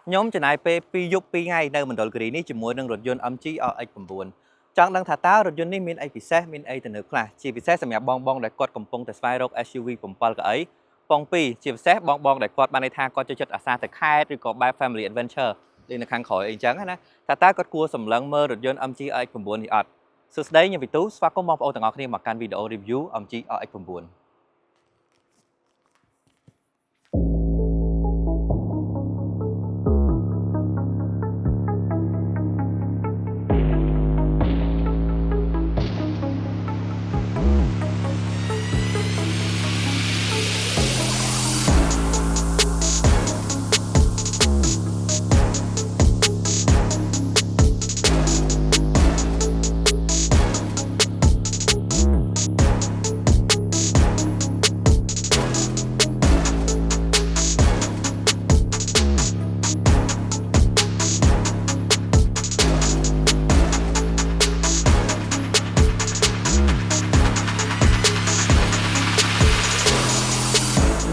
ខ្ញុំចំណាយពេល2យប់2ថ្ងៃនៅមណ្ឌលគិរីនេះជាមួយនឹងរថយន្ត MG RX9 ចង់ដឹងថាតើរថយន្តនេះមានអីពិសេសមានអីទំនើបខ្លះជាពិសេសសម្រាប់បងបងដែលគាត់កំពុងតែស្វែងរក SUV 7កៅអីប៉ុង2ជាពិសេសបងបងដែលគាត់បានន័យថាគាត់ចូលចិត្តអាសាទៅខេត្តឬក៏បែប Family Adventure ដូចនៅខាងក្រោយអីចឹងណាថាតើគាត់គួរសម្លឹងមើលរថយន្ត MG RX9 នេះអត់សួស្តីខ្ញុំវិទូស្វាគមន៍បងប្អូនទាំងអស់គ្នាមកកាន់វីដេអូ review MG RX9។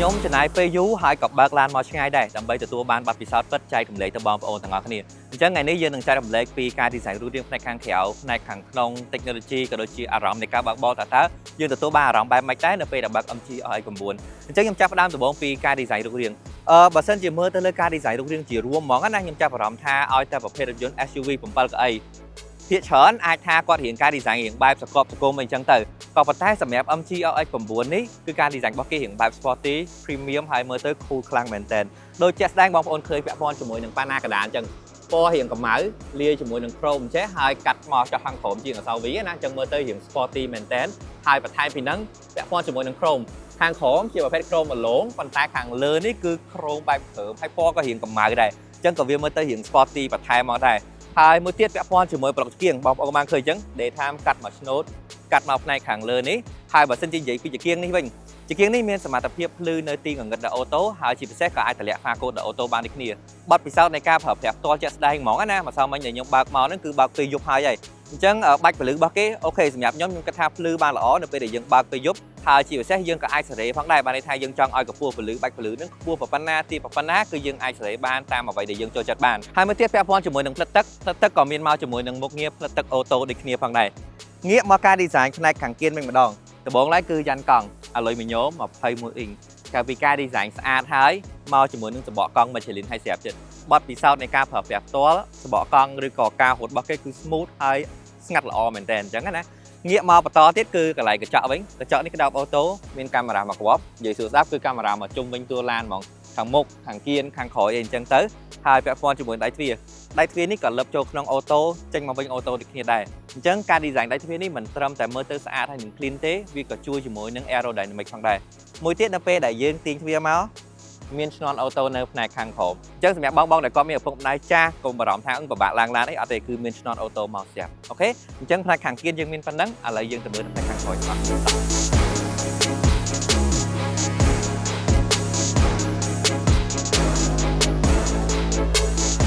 ខ្ញុំចំណាយពេលយូរហើយក៏បើកឡានមកឆ្ងាយដែរដើម្បីទទួលបានបទពិសោធន៍ពិតចែករំលែកទៅបងប្អូនទាំងអស់គ្នាអញ្ចឹងថ្ងៃនេះយើងនឹងចែករំលែកពីការ design រូបរាងផ្នែកខាងក្រៅផ្នែកខាងក្នុង technology ក៏ដូចជាអារម្មណ៍នៃការបើកបរតើយើងទទួលបានអារម្មណ៍បែបម៉េចដែរនៅពេលដែលបើក MG RX9 អញ្ចឹងខ្ញុំចាប់ផ្ដើមដំបូងពីការ design រូបរាងបើសិនជាមើលទៅលើការ design រូបរាងជារួមហ្មងណាខ្ញុំចាប់អារម្មណ៍ថាឲ្យតែប្រភេទរថយន្ត SUV 7កៅអីភាគច្រើនអាចថាគាត់រៀងការ design រៀងបែបសកបសង្គមអីចឹងទៅក៏ប៉ុន្តែសម្រាប់ MG RX9 នេះគឺការ design របស់គេរៀងបែប sporty premium ហើយមើលទៅ cool ខ្លាំងមែនទែនដូចជាក់ស្ដែងបងប្អូនឃើញពាក់ព័ន្ធជាមួយនឹងប៉ាណាកដាអញ្ចឹងពណ៌រៀងកម្ៅលាយជាមួយនឹង chrome ចេះហើយកាត់មកចុះខាងក្រោមជាងអក្សរ V ណាអញ្ចឹងមើលទៅរៀង sporty មែនទែនហើយបន្ថែមពីហ្នឹងពាក់ព័ន្ធជាមួយនឹង chrome ខាងក្រោមជាប្រភេទ chrome ម្លងប៉ុន្តែខាងលើនេះគឺ chrome បែបគ្រើមហើយពណ៌ក៏រៀងកម្ៅដែរអញ្ចឹងក៏វាមើលទៅរៀង sporty បន្ថែមមកដែរហើយមួយទៀតពាក់ព័ន្ធជាមួយប្លុកចង្គៀងបងប្អូនបានឃើញអញ្ចឹង daytime កាត់មកឆ្នូតកាត់មកផ្នែកខាងលើនេះហើយបើសិនជានិយាយពីចង្គៀងនេះវិញចង្គៀងនេះមានសមត្ថភាពភ្លឺនៅទីងងឹតដល់ auto ហើយជាពិសេសក៏អាចតម្លាក់ហ្វាកូដដល់ auto បានដូចគ្នាបទពិសោធន៍នៃការប្រើប្រាស់ផ្ទាល់ជាក់ស្ដែងហ្មងណាម្សិលមិញដែលខ្ញុំបើកមកហ្នឹងគឺបើកពេលយប់ហើយហើយអញ្ចឹងបាច់ពលឺរបស់គេ OK សម្រាប់ខ្ញុំខ្ញុំគិតថាភ្លឺបានល្អនៅពេលដែលយើងបើកពេលយប់ហើយជាពិសេសយើងក៏អាចសេរីផងដែរបានន័យថាយើងចង់ឲ្យកម្ពស់ពលឺបាច់ពលឺហ្នឹងខ្ពស់ប៉ុណ្ណាទាបប៉ុណ្ណាគឺយើងអាចសេរីបានតាមអ្វីដែលយើងចូលចិត្តបានហើយមួយទៀតពាក់ព័ន្ធជាមួយនឹងផ្លិតទឹកផ្លិតទឹកក៏មានមកជាមួយនឹងមុខងារផ្លិតទឹក auto ដូចគ្នាផងដែរងាកមកការ design ផ្នែកខាងគៀនវិញម្ដងដំបូងឡើយគឺយ៉ាន់កង់អាលុយមីញ៉ូម21អ៊ីងក្រៅពីការ design ស្អាតហើយមកជាមួយនឹងសំបកកង់ Michelin ហើយស្រាប់ចិត្តបទពិសោធន៍នៃការប្រើប្រាស់ផ្ទាល់សំបកកង់ឬក៏ការរត់របស់គេគឺ smooth ហើយស្ងាត់ល្អមែនតើអញ្ចឹងណាងាកមកបន្តទៀតគឺកន្លែងកញ្ចក់វិញកញ្ចក់នេះក្តោប auto មានកាមេរ៉ាមកគ្រាប់និយាយសួរស្ដាប់គឺកាមេរ៉ាមកជុំវិញតួឡានហ្មងខាងមុខខាងគៀនខាងក្រោយអីអញ្ចឹងទៅហើយពាក់ព័ន្ធជាមួយដៃទ្វារដៃទ្វារនេះក៏លឹបចូលក្នុង auto ចេញមកវិញ auto ដូចគ្នាដែរអញ្ចឹងការ design ដៃទ្វារនេះមិនត្រឹមតែមើលទៅស្អាតហើយនឹង clean ទេវាក៏ជួយជាមួយនឹង aerodynamic ផងដែរមួយទៀតនៅពេលដែលយើងទាញទ្វារមកមានឈ្នាន់ auto នៅផ្នែកខាងក្រោមអញ្ចឹងសម្រាប់បងបងដែលគាត់មានឪពុកម្ដាយចាស់កុំបារម្ភថាអឹងពិបាកឡើងឡានអីអត់ទេគឺមានឈ្នាន់ auto មកស្រាប់ OK អញ្ចឹងផ្នែកខាងគៀនយើងមានប៉ុណ្ណឹងឥឡូវយើងទៅមើលផ្នែកខាងក្រោយទាំងអស់គ្នាតោះ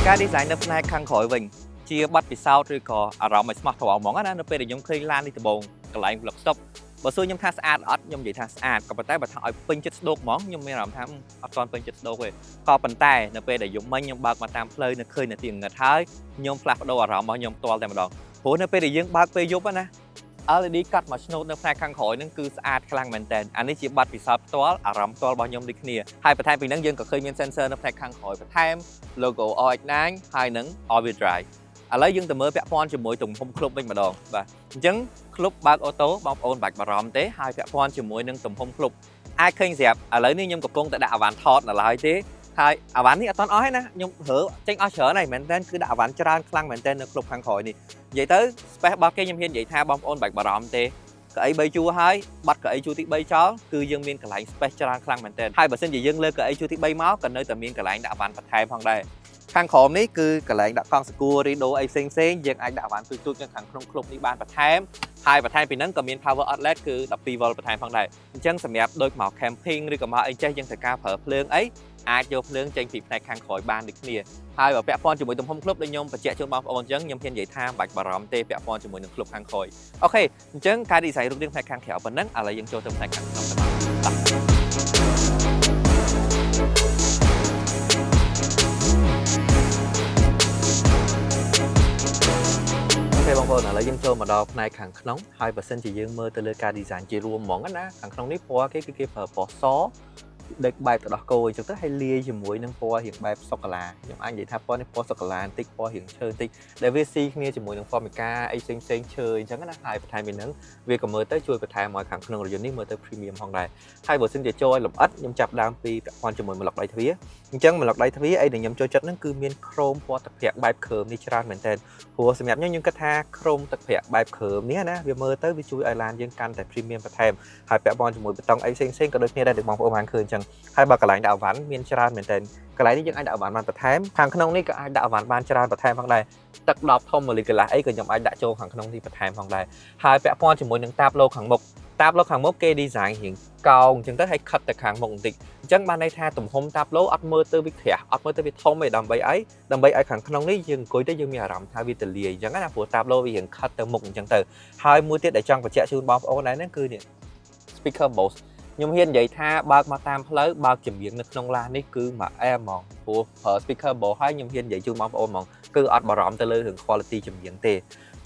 ការ design នៅផ្នែកខាងក្រោយវិញជាបទពិសោធន៍ឬក៏អារម្មណ៍ឲ្យស្មោះត្រង់ហ្មងណានៅពេលដែលខ្ញុំឃើញឡាននេះដំបូងកន្លែង block stop បើសួរខ្ញុំថាស្អាតអត់ខ្ញុំនិយាយថាស្អាតក៏ប៉ុន្តែបើថាឲ្យពេញចិត្តស្ដោកហ្មងខ្ញុំមានអារម្មណ៍ថាអត់ទាន់ពេញចិត្តស្ដោកទេក៏ប៉ុន្តែនៅពេលដែលយប់មិញខ្ញុំបើកមកតាមផ្លូវនៅឃើញនៅទីងងឹតហើយខ្ញុំផ្លាស់ប្ដូរអារម្មណ៍របស់ខ្ញុំផ្ទាល់តែម្ដងព្រោះនៅពេលដែលយើងបើកពេលយប់ណា LED កាត់មកឆ្នូតនៅផ្នែកខាងក្រោយហ្នឹងគឺស្អាតខ្លាំងមែនទែនអានេះជាបទពិសោធន៍ផ្ទាល់អារម្មណ៍ផ្ទាល់របស់ខ្ញុំដូចគ្នាហើយបន្ថែមពីហ្នឹងយើងក៏ឃើញមាន sensor នៅផ្នែកខាងក្រោយបន្ថែម logo RX9 ហើយនឹង all wheel drive ឥឡូវយើងទៅមើលពាក់ព័ន្ធជាមួយទំហំក្លុបវិញម្ដងបាទអញ្ចឹងក្លុបបើក auto បងប្អូនបាច់បារម្ភទេហើយពាក់ព័ន្ធជាមួយនឹងទំហំក្លុបអាចឃើញស្រាប់ឥឡូវនេះខ្ញុំកំពុងតែដាក់អវ៉ាន់ថតនៅឡើយទេហើយអវ៉ាន់នេះអត់ទាន់អស់ទេណាខ្ញុំរើចេញអស់ច្រើនហើយមែនតើគឺដាក់អវ៉ាន់ច្រើនខ្លាំងមែនតើនៅក្លុបខាងក្រោយនេះនិយាយទៅ space របស់គេខ្ញុំហ៊ាននិយាយថាបងប្អូនបាច់បារម្ភទេកៅអី3ជួរហើយបាត់កៅអីជួរទី3ចោលគឺយើងមានកន្លែង space ច្រើនខ្លាំងមែនទែនហើយបើសិនជាយើងលើកៅអីជួរទី3មកក៏នៅតែមានកន្លែងដាក់អវ៉ាន់បន្ថែមផងដែរខាងក្រោមនេះគឺកន្លែងដាក់កង់សកួររីដូអីផ្សេងផ្សេងយើងអាចដាក់អវ៉ាន់ទូចៗនៅខាងក្នុងក្លុបនេះបានបន្ថែមហើយបន្ថែមពីហ្នឹងក៏មាន power outlet គឺ12 V បន្ថែមផងដែរអញ្ចឹងសម្រាប់ដូចមក camping ឬក៏មកអីចេះយើងត្រូវការប្រើភ្លើងអីអាចយកភ្លើងចេញពីផ្នែកខាងក្រោយបានដូចគ្នាហើយបើពាក់ព័ន្ធជាមួយទំហំក្លុបដូចខ្ញុំបញ្ជាក់ជូនបងប្អូនអញ្ចឹងខ្ញុំហ៊ាននិយាយថាមិនបាច់បារម្ភទេពាក់ព័ន្ធជាមួយនឹងក្លុបខាងក្រោយ OK អញ្ចឹងការ design រូបរាងផ្នែកខាងក្រៅប៉ុណ្ណឹងឥឡូវយើងចូលទៅផ្នែកខាងក្នុងទាំងអស់តោះ។ ឡូវយើងចូលមកដល់ផ្នែកខាងក្នុងហើយបើសិនជាយើងមើលទៅលើការ design ជារួមហ្មងណាខាងក្នុងនេះពណ៌គេគឺគេប្រើពណ៌សដឹកបែបទៅដោះគោអញ្ចឹងទៅហើយលាយជាមួយនឹងពណ៌រៀងបែបសូកូឡាខ្ញុំអាចនិយាយថាពណ៌នេះពណ៌សូកូឡាបន្តិចពណ៌រៀងឈើបន្តិចដែលវាស៊ីគ្នាជាមួយនឹង Formica អីផ្សេងផ្សេងឈើអញ្ចឹងណាហើយបន្ថែមពីហ្នឹងវាក៏មើលទៅជួយបន្ថែមឲ្យខាងក្នុងរថយន្តនេះមើលទៅ premium ផងដែរហើយបើសិនជាចូលឲ្យលម្អិតខ្ញុំចាប់ដើមពីពាក់ព័ន្ធជាមួយម្លុកដៃទ្វារអញ្ចឹងម្លុកដៃទ្វារអីដែលខ្ញុំចូលចិត្តហ្នឹងគឺមាន chrome ពណ៌ទឹកប្រាក់បែបគ្រើមនេះច្រើនមែនទែន ព្រោះសម្រាប់ខ្ញុំខ្ញុំគិតថា chrome ទឹកប្រាក់បែបគ្រើមនេះណាវាមើលទៅវាជួយឲ្យឡានយើងកាន់តែ premium បន្ថែមហើយពាក់ព័ន្ធជាមួយប៊ូតុងអីផ្សេងៗក៏ដូចគ្នាដែរដូចបងប្អូនបានឃើញអញ្ចឹងហើយបើកន្លែងដាក់អីវ៉ាន់មានច្រើនមែនទែនកន្លែងនេះយើងអាចដាក់អីវ៉ាន់បានបន្ថែមខាងក្នុងនេះក៏អាចដាក់អីវ៉ាន់បានច្រើនបន្ថែមផងដែរទឹក10ធំ1លីត្រកន្លះអីក៏ខ្ញុំអាចដាក់ចូលខាងក្នុងនេះបន្ថែមផងដែរហើយពាក់ព័ន្ធជាមួយនឹងតាបឡូខាងមុខតាបឡូខាងមុខគេ design រៀងកោងអញ្ចឹងទៅហើយខិតទៅខាងមុខបន្តិចអញ្ចឹងបានន័យថាទំហំតាបឡូអត់មើលទៅវាក្រាស់អត់មើលទៅវាធំទេដើម្បីអីដើម្បីឲ្យខាងក្នុងនេះយើងអង្គុយទៅយើងមានអារម្មណ៍ថាវាទលាយអញ្ចឹងណាព្រោះតាបឡូវារៀងខិតទៅមុខអញ្ចឹងទៅហើយមួយទៀតដែលចង់បញ្ជាក់ជូនបងប្អូនដែរហ្នឹងគឺនេះ speaker Bose ខ្ញុំហ៊ាននិយាយថាបើកមកតាមផ្លូវបើកចម្រៀងនៅក្នុងឡាននេះគឺមកអែមហ្មងព្រោះប្រើ speaker Bose ហើយខ្ញុំហ៊ាននិយាយជូនបងប្អូនហ្មងគឺអត់បារម្ភទៅលើរឿង quality ចម្រៀងទេ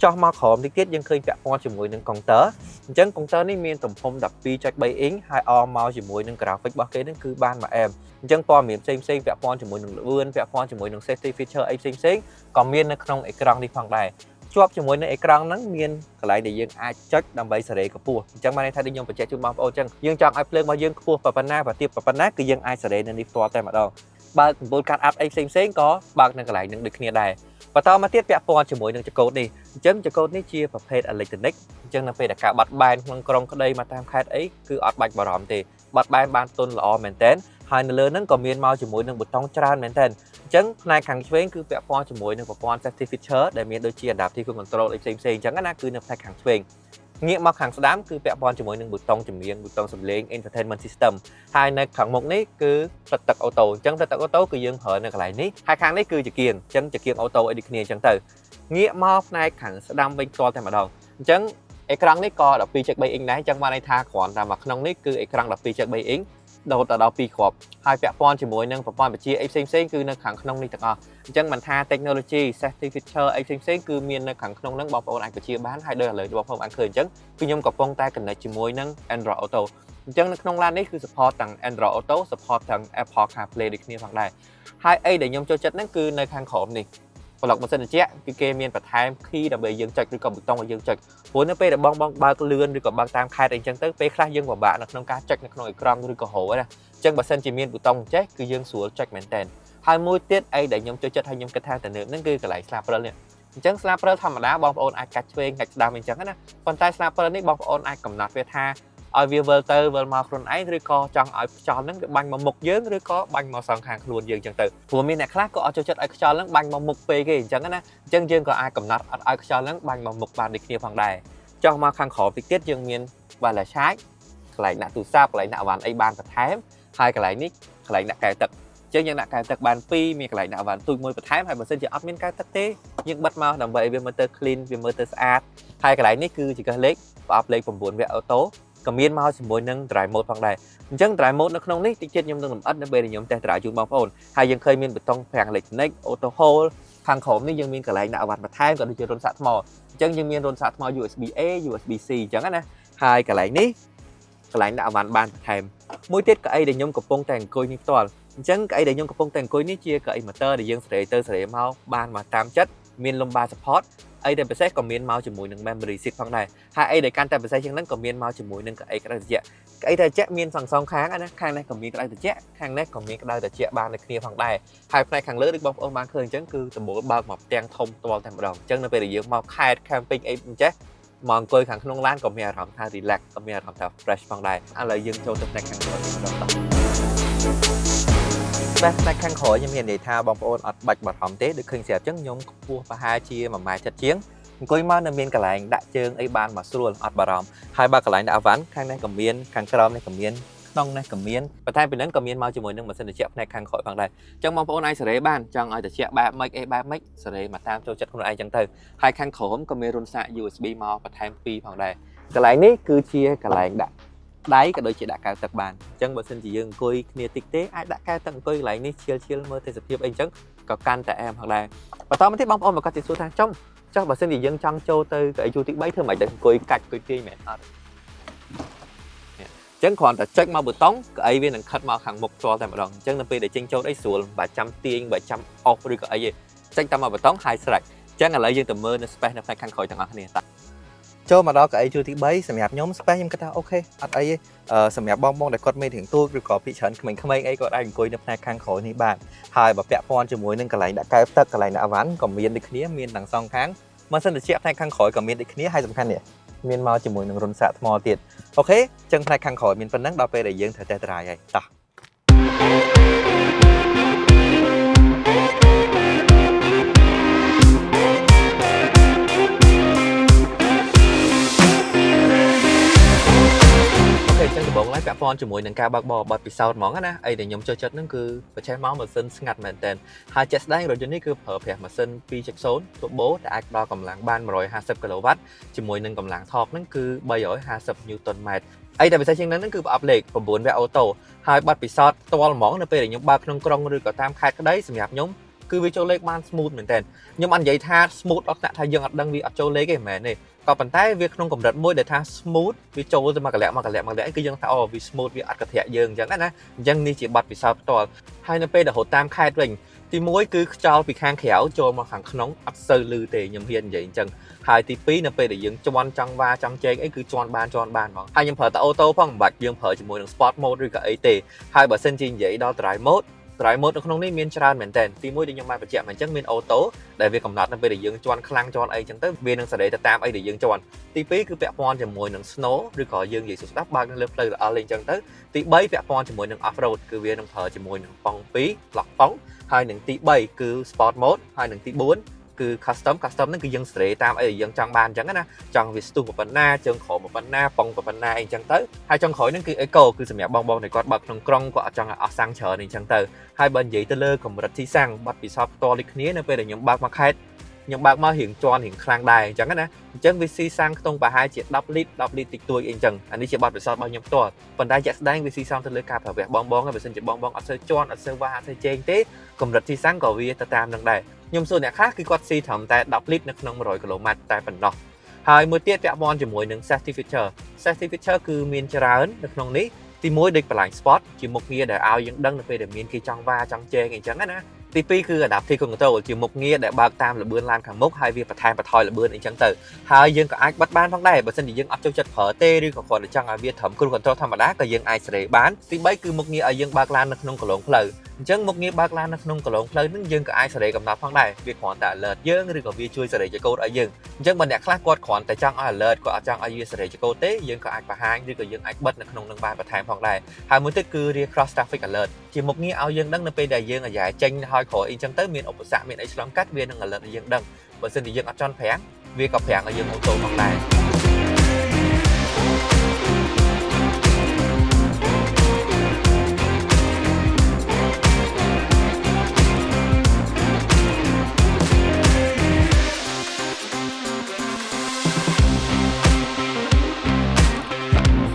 ចោះមកក្រោមតិចទៀតយើងឃើញពាក់ព័ន្ធជាមួយនឹងកុងទ័រអញ្ចឹងកុងទ័រនេះមានទំហំ12.3អ៊ីងហើយអមមកជាមួយនឹង graphic របស់គេហ្នឹងគឺបានមួយអែមអញ្ចឹងព័ត៌មានផ្សេងផ្សេងៗពាក់ព័ន្ធជាមួយនឹងល្បឿនពាក់ព័ន្ធជាមួយនឹង safety feature អីផ្សេងផ្សេងៗក៏មាននៅក្នុងអេក្រង់នេះផងដែរជាប់ជាមួយនឹងអេក្រង់ហ្នឹងមានកន្លែងដែលយើងអាចចុចដើម្បីសេរីកម្ពស់អញ្ចឹងបានន័យថាដូចខ្ញុំបញ្ជាក់ជូនបងប្អូនអញ្ចឹងយើងចង់ឲ្យភ្លើងរបស់យើងខ្ពស់ប៉ុណ្ណាបើទាបប៉ុណ្ណាគឺយើងអាចសេរីនៅនេះផ្ទាល់តែម្ដងបើកកំពូលកាត់អាប់អីផ្សេងផ្សេងៗក៏បើកនៅកន្លែងហ្នឹងដូចគ្នាដែរបន្តមកទៀតពាក់ព័ន្ធជាមួយនឹងចង្កូតនេះអញ្ចឹងចង្កូតនេះជាប្រភេទ electronic អញ្ចឹងនៅពេលដែលការបត់បែនក្នុងក្រុងក្តីមកតាមខេត្តអីគឺអត់បាច់បារម្ភទេបត់បែនបានទន់ល្អមែនទែនហើយនៅលើហ្នឹងក៏មានមកជាមួយនឹងប៊ូតុងច្រើនមែនទែនអញ្ចឹងផ្នែកខាងឆ្វេងគឺពាក់ព័ន្ធជាមួយនឹងប្រព័ន្ធ safety feature ដែលមានដូចជា adaptive cruise control អីផ្សេងៗអញ្ចឹងណាគឺនៅផ្នែកខាងឆ្វេងងាកមកខាងស្ដាំគឺពាក់ព័ន្ធជាមួយនឹងប៊ូតុងចម្រៀងប៊ូតុងសំឡេង infotainment system ហើយនៅខាងមុខនេះគឺផ្លិតទឹក auto អញ្ចឹងផ្លិតទឹក auto គឺយើងប្រើនៅកន្លែងនេះហើយខាងនេះគឺចង្គៀងអញ្ចឹងចង្គៀង auto អីដូចគ្នាអញ្ចឹងទៅងាកមកផ្នែកខាងស្ដាំវិញផ្ទាល់តែម្ដងអញ្ចឹងអេក្រង់នេះក៏12.3អ៊ីងដែរអញ្ចឹងបានន័យថាគ្រាន់តែមកក្នុងនេះគឺអេក្រង់12.3អ៊ីងរហូតដល់2គ្រាប់ហើយពាក់ព័ន្ធជាមួយនឹងប្រព័ន្ធបញ្ជាអីផ្សេងផ្សេងគឺនៅខាងក្នុងនេះទាំងអស់អញ្ចឹងមិនថា technology safety feature អីផ្សេងផ្សេងគឺមាននៅខាងក្នុងហ្នឹងបងប្អូនអាចបញ្ជាបានហើយដោយឥឡូវបងប្អូនអាចឃើញអញ្ចឹងគឺខ្ញុំកំពុងតែ connect ជាមួយនឹង Android Auto អញ្ចឹងនៅក្នុងឡាននេះគឺ support ទាំង Android Auto support ទាំង Apple CarPlay ដូចគ្នាផងដែរហើយអីដែលខ្ញុំចូលចិត្តហ្នឹងគឺនៅខាងក្រោមនេះប្លុកម៉ាស៊ីនត្រជាក់គឺគេមានបន្ថែម key ដើម្បីយើងចុចឬក៏ប៊ូតុងឲ្យយើងចុចព្រោះនៅពេលដែលបងបងបើកលឿនឬក៏បើកតាមខេត្តអីចឹងទៅពេលខ្លះយើងពិបាកនៅក្នុងការចុចនៅក្នុងអេក្រង់ឬក៏ហៅណាអញ្ចឹងបើសិនជាមានប៊ូតុងចេះគឺយើងស្រួលចុចមែនតើហើយមួយទៀតអីដែលខ្ញុំចូលចិត្តហើយខ្ញុំគិតថាទៅលើហ្នឹងគឺកន្លែងស្លាបព្រិលនេះអញ្ចឹងស្លាបព្រិលធម្មតាបងប្អូនអាចកាច់ឆ្វេងកាច់ស្ដាំអញ្ចឹងណាប៉ុន្តែស្លាបព្រិលនេះបងប្អូនអាចកំណត់វាថាឲ្យវាវិលទៅវិលមកខ្លួនឯងឬក៏ចង់ឲ្យខ្យល់ហ្នឹងវាបាញ់មកមុខយើងឬក៏បាញ់មកសងខាងខ្លួនយើងអញ្ចឹងទៅព្រោះមានអ្នកខ្លះក៏អត់ចូលចិត្តឲ្យខ្យល់ហ្នឹងបាញ់មកមុខពេកទេអញ្ចឹងណាអញ្ចឹងយើងក៏អាចកំណត់អត់ឲ្យខ្យល់ហ្នឹងបាញ់មកមុខបានដូចគ្នាផងដែរចុះមកខាងក្រោមតិចទៀតយើងមាន wireless charge កន្លែងដាក់ទូរស័ព្ទកន្លែងដាក់អីវ៉ាន់អីបានបន្ថែមហើយកន្លែងនេះកន្លែងដាក់កែវទឹកអញ្ចឹងយើងដាក់កែវទឹកបាន2មានកន្លែងដាក់អីវ៉ាន់ទូចមួយបន្ថែមហើយបើសិនជាអត់មានកែវទឹកទេយើងបិទមកដើម្បីឲ្យវាមើលទៅ clean វាមើលទៅស្អាតហើយកន្លែងនេះគឺជាកសលេខប្រអប់លេខ9វគ្គ auto ក៏មានមកជាមួយនឹង drive mode ផងដែរអញ្ចឹង drive mode នៅក្នុងនេះតិចទៀតខ្ញុំនឹងលម្អិតនៅពេលដែលខ្ញុំ test drive ជូនបងប្អូនហើយយើងឃើញមានប៊ូតុងហ្វ្រាំងអេឡិចត្រូនិក auto hold ខាងក្រោមនេះយើងមានកន្លែងដាក់អីវ៉ាន់បន្ថែមក៏ដូចជារន្ធសាកថ្មអញ្ចឹងយើងមានរន្ធសាកថ្ម USB A USB C អញ្ចឹងណាហើយកន្លែងនេះកន្លែងដាក់អីវ៉ាន់បានបន្ថែមមួយទៀតកៅអីដែលខ្ញុំកំពុងតែអង្គុយនេះផ្ទាល់អញ្ចឹងកៅអីដែលខ្ញុំកំពុងតែអង្គុយនេះជាកៅអី motor ដែលយើងសេរីទៅសេរីមកបានមកតាមចិត្តមាន lumbar support អីដែលពិសេសក៏មានមកជាមួយនឹង memory seat ផងដែរហើយអីដែលកាន់តែពិសេសជាងហ្នឹងក៏មានមកជាមួយនឹងកៅអីក្តៅត្រជាក់កៅអីត្រជាក់មានសងសងខាងណាខាងនេះក៏មានក្តៅត្រជាក់ខាងនេះក៏មានក្តៅត្រជាក់បានដូចគ្នាផងដែរហើយផ្នែកខាងលើដូចបងប្អូនបានឃើញអញ្ចឹងគឺដំបូលបើកមកផ្ទាំងធំផ្ទាល់តែម្ដងអញ្ចឹងនៅពេលដែលយើងមកខេត្ត camping អីអញ្ចេះមកអង្គុយខាងក្នុងឡានក៏មានអារម្មណ៍ថា relax ក៏មានអារម្មណ៍ថា fresh ផងដែរឥឡូវយើងចូលទៅផ្នែកខាងក្រោយម្ដងតោះបាទផ្នែកខាងក្រោយខ្ញុំមាននិយាយថាបងប្អូនអត់បាច់បារម្ភទេដូចឃើញស្រាប់អញ្ចឹងខ្ញុំខ្ពស់ប្រហែលជា1ម៉ែត្រចិត្តជាងអង្គុយមកនៅមានកន្លែងដាក់ជើងអីបានមកស្រួលអត់បារម្ភហើយបើកន្លែងដាក់អីវ៉ាន់ខាងនេះក៏មានខាងក្រោមនេះក៏មានក្នុងនេះក៏មានបន្ថែមពីហ្នឹងក៏មានមកជាមួយនឹងម៉ាស៊ីនត្រជាក់ផ្នែកខាងក្រោយផងដែរអញ្ចឹងបងប្អូនអាចសេរីបានចង់ឲ្យត្រជាក់បែបម៉េចអីបែបម៉េចសេរីមកតាមចូលចិត្តខ្លួនឯងអញ្ចឹងទៅហើយខាងក្រោមក៏មានរន្ធសាក USB មកបន្ថែម2ផងដែរកន្លែងនេះគឺជាកន្លែងដាក់ ដៃក៏ដូចជាដាក់កែវទឹកបានអញ្ចឹងបើសិនជាយើងអង្គុយគ្នាតិចទេអាចដាក់កែវទឹកអង្គុយកន្លែងនេះchill chill មើលទេសភាពអីអញ្ចឹងក៏កាន់តែអែមផងដែរបន្តមកទៀតបងប្អូនមកគាត់ជាសួរថាចំចុះបើសិនជាយើងចង់ចូលទៅកៅអីជួរទី3ធ្វើម៉េចទៅអង្គុយកាច់អង្គុយទាញមែនអត់អញ្ចឹងគ្រាន់តែចុចមកប៊ូតុងកៅអីវានឹងខិតមកខាងមុខផ្ទាល់តែម្ដងអញ្ចឹងនៅពេលដែលចេញចូលអីស្រួលមិនបាច់ចាំទាញមិនបាច់ចាំអុសឬក៏អីទេចុចតាមមកប៊ូតុងហើយស្រេចអញ្ចឹងឥឡូវយើងទៅមើលនៅ space នៅផ្នែកខាងក្រោយទាំងអស់គ្នាតោះចូលមកដល់កៅអីជួរទី3សម្រាប់ខ្ញុំ space ខ្ញុំគិតថាOK អត់អីទេអឺសម្រាប់បងបងដែលគាត់មានរាងទូចឬក៏ពីច្រើនក្មេងៗអីគាត់អាចអង្គុយនៅផ្នែកខាងក្រោយនេះបានហើយបើពាក់ព័ន្ធជាមួយនឹងកន្លែងដាក់កែវទឹកកន្លែងដាក់អីវ៉ាន់ក៏មានដូចគ្នាមានទាំងសងខាងម៉ាស៊ីនត្រជាក់ផ្នែកខាងក្រោយក៏មានដូចគ្នាហើយសំខាន់នេះមានមកជាមួយនឹងរន្ធសាកថ្មទៀត OK ចឹងផ្នែកខាងក្រោយមានប៉ុណ្ណឹងដល់ពេលដែលយើងត្រូវ test drive ហើយតោះ OK ចឹងដំបូងឡើយពាក់ព័ន្ធជាមួយនឹងការបើកបរបទពិសោធន៍ហ្មងណាអីដែលខ្ញុំចូលចិត្តហ្នឹងគឺបច្ចេកមកម៉ាស៊ីនស្ងាត់មែនតើហើយជាក់ស្ដែងរថយន្តនេះគឺប្រើប្រាស់ម៉ាស៊ីន2.0 turbo ដែលអាចផ្ដល់កម្លាំងបាន150 kW ជាមួយនឹងកម្លាំង torque ហ្នឹងគឺ350 Newton m អីដែលពិសេសជាងហ្នឹងគឺប្រអប់លេខ9វគ្គ auto ហើយបទពិសោធន៍ផ្ទាល់ហ្មងនៅពេលដែលខ្ញុំបើកក្នុងក្រុងឬក៏តាមខេត្តក្តីសម្រាប់ខ្ញុំគឺវាចូលលេខបាន smooth មែនតើខ្ញុំអត់និយាយថា smooth ដល់ថ្នាក់ថាយើងអត់ដឹងវាអត់ចូលលេខទេមិនមែនទេក៏ប៉ុន្តែវាក្នុងកម្រិតមួយដែលថា smooth វាចូលទៅមកកលៈមកកលៈមកកលៈគឺយើងថាអូវា smooth វាអត់កធៈយើងអញ្ចឹងណាអញ្ចឹងនេះជាបទពិសោធន៍ផ្ទាល់ហើយនៅពេលដែលរត់តាមខេត្តវិញទី1គឺខ្យល់ពីខាងក្រៅចូលមកខាងក្នុងអត់សូវលឺទេខ្ញុំហ៊ាននិយាយអញ្ចឹងហើយទី2នៅពេលដែលយើងជន់ចង់វ៉ាចង់ជែកអីគឺជន់បានជន់បានហ្មងហើយខ្ញុំប្រើតែ auto ផងមិនបាច់យើងប្រើជាមួយនឹង sport mode ឬក៏អីទេហើយបើសិនជានិយាយដល់ drive mode drive mode នៅក្នុងនេះមានច្រើនមែនតើទីមួយដែលខ្ញុំបានបញ្ជាក់មកអញ្ចឹងមាន auto ដែលវាកំណត់នៅពេលដែលយើងជន់ខ្លាំងជន់អីអញ្ចឹងទៅវានឹងសេរីទៅតាមអីដែលយើងជន់ទី2គឺពាក់ព័ន្ធជាមួយនឹង snow ឬក៏យើងនិយាយស្ដាប់បើកនៅលើផ្លូវល្អអីអញ្ចឹងទៅទី3ពាក់ព័ន្ធជាមួយនឹង off road គឺវានឹងប្រើជាមួយនឹងប៉ុង2 lock ប៉ុងហើយនឹងទី3គឺ sport mode ហើយនឹងទី4គឺ custom custom ហ្នឹងគឺយើងសេរីតាមអីដែលយើងចង់បានអញ្ចឹងណាចង់វាស្ទុះប៉ុណ្ណាជើងក្រោមប៉ុណ្ណាប៉ុងប៉ុណ្ណាអីអញ្ចឹងទៅហើយចុងក្រោយហ្នឹងគឺ eco គឺសម្រាប់បងបងដែលគាត់បើកក្នុងក្រុងគាត់អត់ចង់ឲ្យអស់សាំងច្រើនអីអញ្ចឹងទៅហើយបើនិយាយទៅលើកម្រិតស៊ីសាំងបទពិសោធន៍ផ្ទាល់ដូចគ្នានៅពេលដែលខ្ញុំបើកមកខេត្តខ្ញុំបើកមករៀងជន់រៀងខ្លាំងដែរអញ្ចឹងណាអញ្ចឹងវាស៊ីសាំងខ្ទង់ប្រហែលជា10លីត្រ10លីត្រតិចតួចអីអញ្ចឹងអានេះជាបទពិសោធន៍របស់ខ្ញុំផ្ទាល់ប៉ុន្តែជាក់ស្ដែងវាស៊ីសាំងទៅលើការប្រើប្រាស់បងបងហើយបើសិនជាបងបងអត់សូវជន់អត់សូវវ៉ាអត់សូវជែងទេកម្រិតស៊ីសាំងក៏វាទៅតាមនឹងដែរខ្ញុំសួរអ្នកខ្លះគឺគាត់ស៊ីត្រឹមតែ10លីត្រនៅក្នុង100គីឡូម៉ែត្រតែប៉ុណ្ណោះហើយមួយទៀតពាក់ព័ន្ធជាមួយនឹង safety feature safety feature គឺមានច្រើននៅក្នុងនេះទី1ដូច blind spot ជាមុខងារដែលឲ្យយើងដឹងនៅពេលដែលមានគេចង់វ៉ាចង់ជែងអីចឹងណាទី2គឺ adaptive cruise control ជាមុខងារដែលបើកតាមល្បឿនឡានខាងមុខហើយវាបន្ថែមបន្ថយល្បឿនអីចឹងទៅហើយយើងក៏អាចបិទបានផងដែរបើសិនជាយើងអត់ចូលចិត្តប្រើទេឬក៏គ្រាន់តែចង់ឲ្យវាត្រឹម cruise control ធម្មតាក៏យើងអាចសេរីបានទី3គឺមុខងារឲ្យយើងបើកឡាននៅក្នុងគន្លងផ្លូវអញ្ចឹងមុខងារបើកឡាននៅក្នុងគន្លងផ្លូវហ្នឹងយើងក៏អាចសេរីកំណត់ផងដែរវាគ្រាន់តែ alert យើងឬក៏វាជួយសេរីចកូតឲ្យយើងអញ្ចឹងបើអ្នកខ្លះគាត់គ្រាន់តែចង់ឲ្យ alert គាត់អត់ចង់ឲ្យវាសេរីចកូតទេយើងក៏អាចបង្ហាញឬក៏យើងអាចបិទនៅក្នុងនឹងបានបន្ថែមផងដែរហើយមួយទៀតគឺ rear cross traffic alert ជាមុខងារឲ្យយើងដឹងនៅពេលដែលយើងអាយ៉ែចេញហើយក្រោយអីចឹងទៅមានឧបសគ្គមានអីឆ្លងកាត់វានឹង alert ឲ្យយើងដឹងបើសិនជាយើងអត់ចន់ប្រាំងវាក៏ប្រាំងឲ្យយើង auto ផងដែរ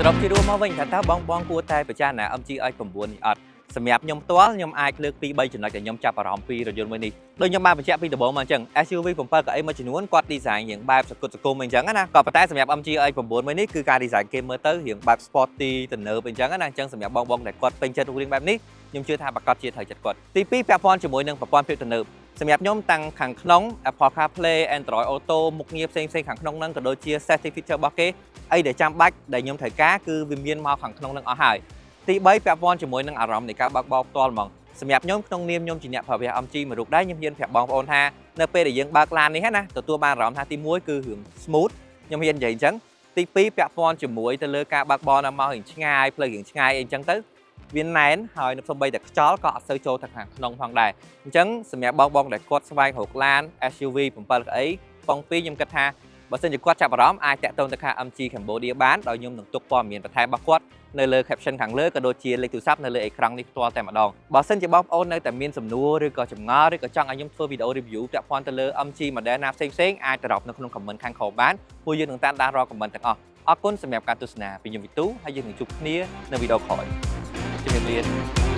សរុបជារួមមកវិញថាតើបងបងគួរតែពិចារណា MG iX9 នេះអត់សម្រាប់ខ្ញុំផ្ទាល់ខ្ញុំអាចលើកពី3ចំណុចដែលខ្ញុំចាប់អារម្មណ៍ពីរថយន្តមួយនេះដូចខ្ញុំបានបញ្ជាក់ពីដំបូងមកអញ្ចឹង SUV 7កៅអីមួយចំនួនគាត់ design រៀងបែបសគុតសគុំអញ្ចឹងណាក៏ប៉ុន្តែសម្រាប់ MG iX9 មួយនេះគឺការ design គេមើលទៅរៀងបែប sporty ទំនើបអញ្ចឹងណាអញ្ចឹងសម្រាប់បងបងដែលគាត់ពេញចិត្តរូបរាងបែបនេះខ្ញុំជឿថាប្រាកដជាត្រូវចិត្តគាត់ទី2ពាក់ព័ន្ធជាមួយនឹងប្រព័ន្ធភាពទំនើបសម្រាប់ខ្ញុំតាំងខាងក្នុង Apple CarPlay Android Auto មុខងារផ្សេងៗខាងក្នុងហ្នឹងក៏ដូចជា safety feature របស់គេអីដែលចាំបាច់ដែលខ្ញុំត្រូវការគឺវាមានមកខាងក្នុងហ្នឹងអស់ហើយទី3ពាក់ព័ន្ធជាមួយនឹងអារម្មណ៍នៃការបើកបរផ្ទាល់ហ្មងសម្រាប់ខ្ញុំក្នុងនាមខ្ញុំជាអ្នកប្រើប្រាស់ MG មួយរូបដែរខ្ញុំហ៊ានប្រាប់បងប្អូនថានៅពេលដែលយើងបើកឡាននេះណាទទួលបានអារម្មណ៍ថាទី1គឺរឿង smooth ខ្ញុំហ៊ាននិយាយអញ្ចឹងទី2ពាក់ព័ន្ធជាមួយទៅលើការបើកបរនៅមករៀងឆ្ងាយផ្លូវរៀងឆ្ងាយអីអញ្ចឹងទៅវាណែនហើយនៅសំបីតែខ្យល់ក៏អត់សូវចូលទៅខាងក្នុងផងដែរអញ្ចឹងសម្រាប់បងបងដែលគាត់ស្វែងរកឡាន SUV 7កៅអីប៉ុង2ខ្ញុំគិតថាបើសិនជាគាត់ចាប់អារម្មណ៍អាចតាក់ទងទៅខាង MG Cambodia បានដោយខ្ញុំនឹងទុកព័ត៌មានបន្ថែមរបស់គាត់នៅលើ caption ខាងលើក៏ដូចជាលេខទូរស័ព្ទនៅលើអេក្រង់នេះផ្ទាល់តែម្ដងបើសិនជាបងប្អូននៅតែមានសំណួរឬក៏ចម្ងល់ឬក៏ចង់ឲ្យខ្ញុំធ្វើវីដេអូ review ពាក់ព័ន្ធទៅលើ MG model ណាផ្សេងៗអាច drop នៅក្នុង comment ខាងក្រោមបានពួកយើងនឹងតាមដានរាល់ comment ទាំងអស់ អរគុណសម្រាប់ការទស្សនាពីខ្ញុំវិទូហើយយើងនឹងជួបគ្នានៅវីដេអូក្រោយជំរាបលា។